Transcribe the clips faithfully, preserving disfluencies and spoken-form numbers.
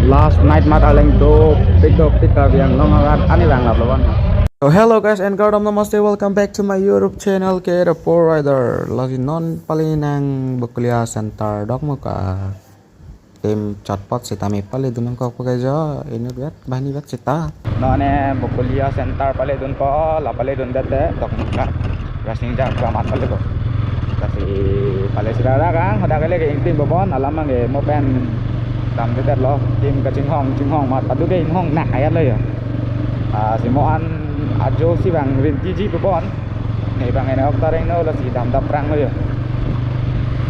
Last night mat arleng dopik dopik Karbi Anglong arat ani bang lap lawan. So hello guys and kardom, namaste, welcome back to my YouTube channel K the Pro Rider. Lasi non pali nang Bokolia Center Dokmoka. Tim chotpot sitame pali dun nangkok pakai jo, inut vet, banghini vet sita. Non e Bokolia Center pali dunpo, la pali dundet te, Dokmoka. Racing jam kelamat pali ko. Lasi pali sida dak kang, hadak kali ke ingting bobon, alam mang ke mo pen damdetlo, tim kachinghong, chinghong mat, padu ke inghong nak ayat lo ya. Ah, si mo an ajo si bang rinti ji bobon. Ne bang ene ok tareng no, lasi damdap prang lo ya.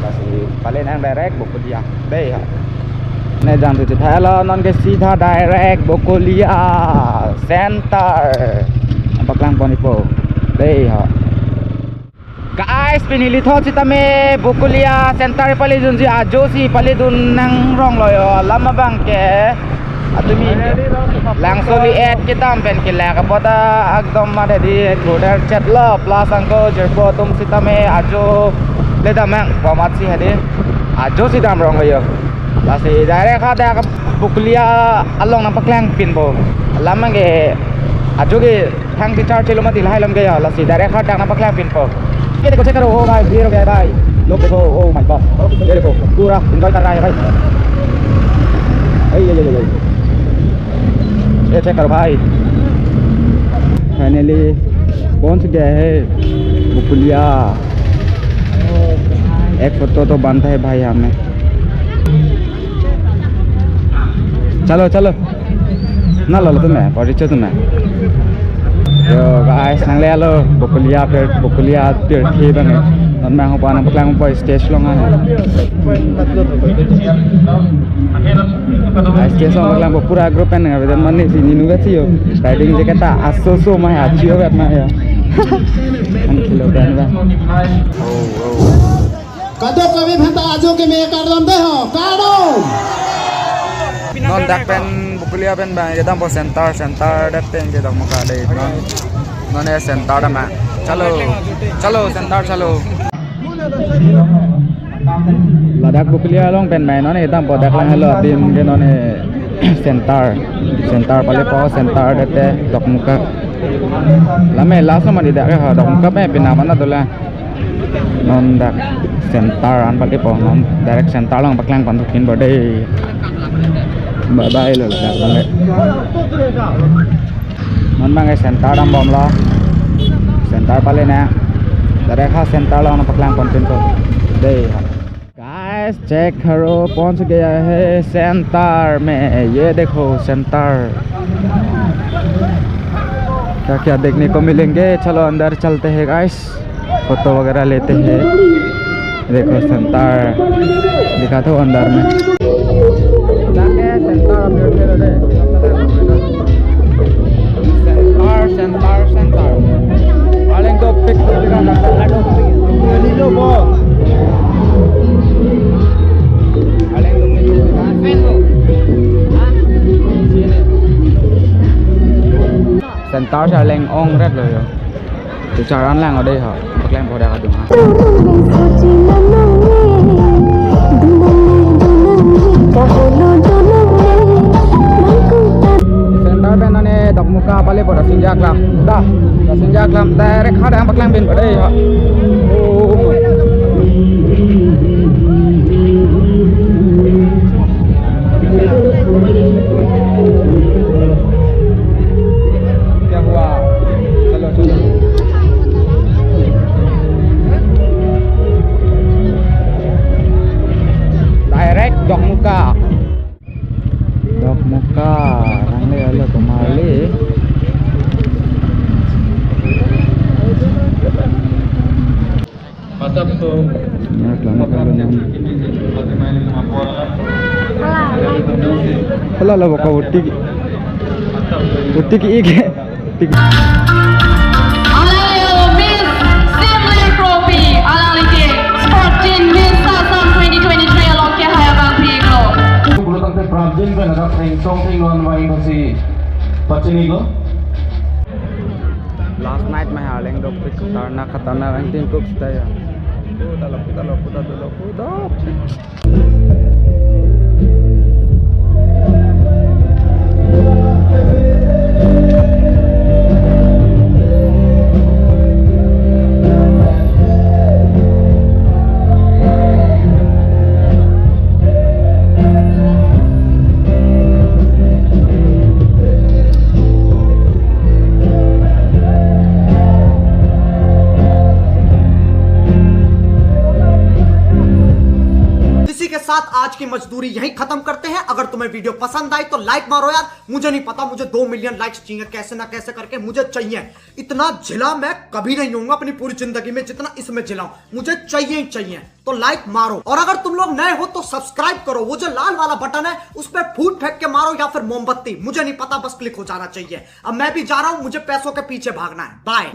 Lasi pali nang direct Bokolia. Dei ha. Ne jang tu chithai lo, non ke sida direct Bokolia Center. Paklang pon ipo. Dei ha. Guys, pini lithot sitame Bokolia Center pali dunji ajo si pali dun nangrong lo yo. Alam abang ke atumi ke langsoli et kedam pen ke lak apot ta ekdom mate di kudar chet lo plus angko jirpo atum sitame ajo le damang komat si hadi ajo si damrong lo yo. Lasi direct hadak Bokolia along nangpaklang pinpo. Alam abang ke ajo ke thang si charge lo mati lahai lam gaya, lasi direct hadak nangpaklang pinpo. ये देखो, चेक करो, ओ भाई, भीड़ हो गया है भाई, लोग देखो, ओ माय गॉड, ये देखो, पूरा एंजॉय कर रहा है भाई। ये, ये, ये, ये, ये। ये चेक करो भाई, फाइनली पहुंच गया है बोकुलिया। एक फोटो तो बनता है भाई हमें। चलो, चलो। Na lo lo tu me, pori cho tu me. Yo guys, nang le alo, Bokulia per, Bokulia per thi bang e. Non ma ho pa nang paklang po stage along an. Ah, stage along paklang po pura group pen nang, abedan mane si ninu vet si yo. Riding jacket ta aso so ma ya, chio vet ma ya. An kilo pen ba. Oh, oh. Kadokave aphanta ajo keme kardom dei ho, kardom. Non dak pen Bokulia pen bang kedampo center, center det pen ke Dokmoka dei non. Non e center dam ma. Chalo, chalo center chalo. Ladak Bokulia along pen bang non kedampo dak lang lo adim ke non e center. Center pale po center det te Dokmoka. Lame last ma di dak ke ha Dokmoka pen pinama na dola. Non dak center an pake po, non direct center along paklang pon thukin po dei. Bye bye lo dak bang e. Non bang e center dam bom lo. Center pale na. Direct ha center along paklang pon thukin po dei. Guys, check karo, pahunch gaya hai center mein. Ye dekho center. Kya kya dekhne ko milenge? Chalo andar chalte hai guys. Photo वगैरह लेते हैं। देखो सेंटर दिखा दो अंदर में। जाके centre update कर दे। Centre, centre, centre. Paling topik tu dikhana. Ini lo, bos. Paling topik tu dikhana. Sini. Center si arleng ongret lo yo. Tu charan lang ode ho. Paklem boda kadung ha. Center pen nane Dokmoka pale boda Sinjaklam. Da, da Sinjaklam direct ha dang paklem bin boda ho. Oh. क्या हुआ? चलो, चलो। Direct Dokmoka. Dokmoka, nangle alo kemali. Pasap tu. Ya, kelana kalau nang. Hala la baka utik. Utik ike. Alang yo Miss Simli Trophy, alang like Sporting Miss Assam twenty twenty-three along ke haya bang pik lo. Pulo tangte prapjin pen ada pengtong pengnuan wain pasi pacini lo. Last night ma arleng dopik khatarnak khatarnak rang tingkuk sita ya. Puta lo, puta lo, puta lo, puta. साथ आज की मजदूरी यहीं खत्म करते हैं। अगर तुम्हें वीडियो पसंद आई तो लाइक मारो यार, मुझे नहीं पता, मुझे दो मिलियन लाइक्स चाहिए, कैसे ना कैसे करके मुझे चाहिए। इतना झिला मैं कभी नहीं होऊंगा अपनी पूरी जिंदगी में जितना इसमें झिला हूं, मुझे चाहिए ही चाहिए। तो लाइक मारो, और अगर तुम लोग नए हो तो सब्सक्राइब करो, वो जो लाल वाला बटन है उस पर फूट फेंक के मारो या फिर मोमबत्ती, मुझे नहीं पता, बस क्लिक हो जाना चाहिए। अब मैं भी जा रहा हूं, मुझे पैसों के पीछे भागना है। बाय।